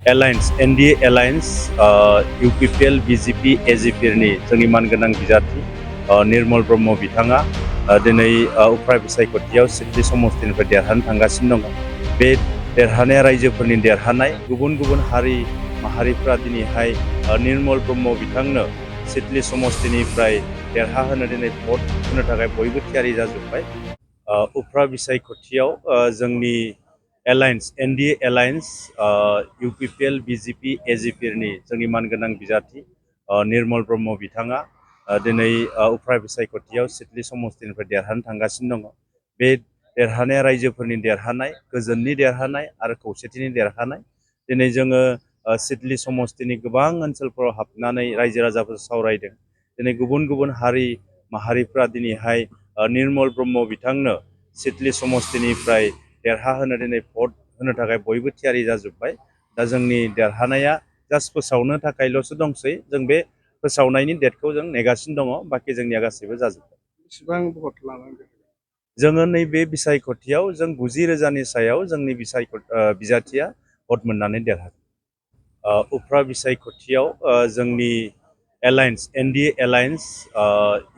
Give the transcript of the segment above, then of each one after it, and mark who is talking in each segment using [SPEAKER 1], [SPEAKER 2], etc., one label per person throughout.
[SPEAKER 1] Allianz NDA alliance UPPL BJP एजीपीनि जोंनि मानगोनां बिजाथि निर्मल ब्रह्म बिथाङा दिनै उफ्रा बिसायख'थियाव सिडली समस्तिनिफ्राय देरहानो थांगासिनो दङ। बे देरहानाया रायजोफोरनि देरहानाय। गुबुन गुबुन हारि माहारिफ्रा दिनैहाय निर्मल ब्रह्म बिथांनो सिडली समस्तिनिफ्राय देरहाहोनो दिनै भट होनो थाखाय बयबो थियारि जाजोब्बाय। उफ्रा बिसायख'थियाव जोंनि alliance NDA alliance UPPL BJP एजीपीनि जोंनि मानगोनां बिजाथि निर्मल ब्रह्म बिथाङा दिनै उफ्रा बिसायख'थियाव सिडली समस्तिनिफ्राय देरहानो थांगासिनो दङ। बे देरहानाया रायजोफोरनि देरहानाय, गोजोननि देरहानाय आरो खौसेथिनि देरहानाय। दिनै जोङो सिडली समस्तिनि गोबां ओनसोलफोराव हाबनानै रायजो राजाफोर सावरायदों। दिनै गुबुन गुबुन हारि माहारिफ्रा दिनैहाय निर्मल ब्रह्म बिथांनो सिडली समस्तिनिफ्राय देरहाहोनो दिनै भट होनो थाखाय बयबो थियारि जाजोब्बाय। दा जोंनि देरहानाया जास्ट फोसावनो थाखायल'सो दंसै। जों बे फोसावनायनि डेटखौ जों नेगासिनो दङ। बाखि जोंनिया गासैबो जाजोब्बाय।
[SPEAKER 2] बेसेबां भट लानांगोन?
[SPEAKER 1] जोङो नैबे बिसायख'थियाव जों 90,000नि सायाव जोंनि बिजाथिया भट मोननानै देरहागोन। उफ्रा बिसायख'थियाव जोंनि alliance NDA alliance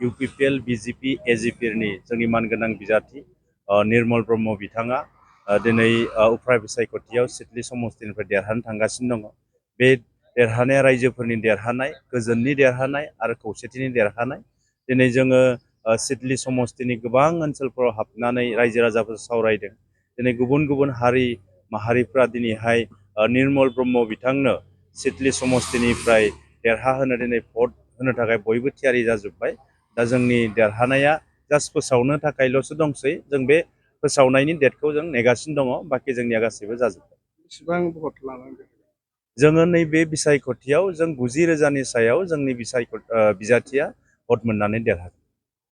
[SPEAKER 1] UPPL BJP एजीपीनि जोंनि मानगोनां बिजाथि निर्मल ब्रह्म बिथाङा दिनै उफ्रा बिसायख'थियाव सिडली समस्तिनिफ्राय देरहानो थांगासिनो दङ। बे देरहानाया रायजोफोरनि देरहानाय, गोजोननि देरहानाय आरो खौसेथिनि देरहानाय। दिनै जोङो सिडली समस्तिनि गोबां ओनसोलफोराव हाबनानै रायजो राजाफोर सावरायदों। दिनै गुबुन गुबुन हारि माहारिफ्रा दिनैहाय निर्मल ब्रह्म बिथांनो सिडली समस्तिनिफ्राय देरहाहोनो दिनै भट होनो थाखाय बयबो थियारि जाजोब्बाय। दा जोंनि देरहानाया जास्ट फोसावनो थाखायल'सो दंसै। जों बे फोसावनायनि डेटखौ जों नेगासिनो दङ। बाखि जोंनिया गासैबो जाजोब्बाय।
[SPEAKER 2] बेसेबां भट लानांगोन?
[SPEAKER 1] जोङो नैबे बिसायख'थियाव जों 90,000नि सायाव जोंनि बिजाथिया भट मोननानै देरहागोन।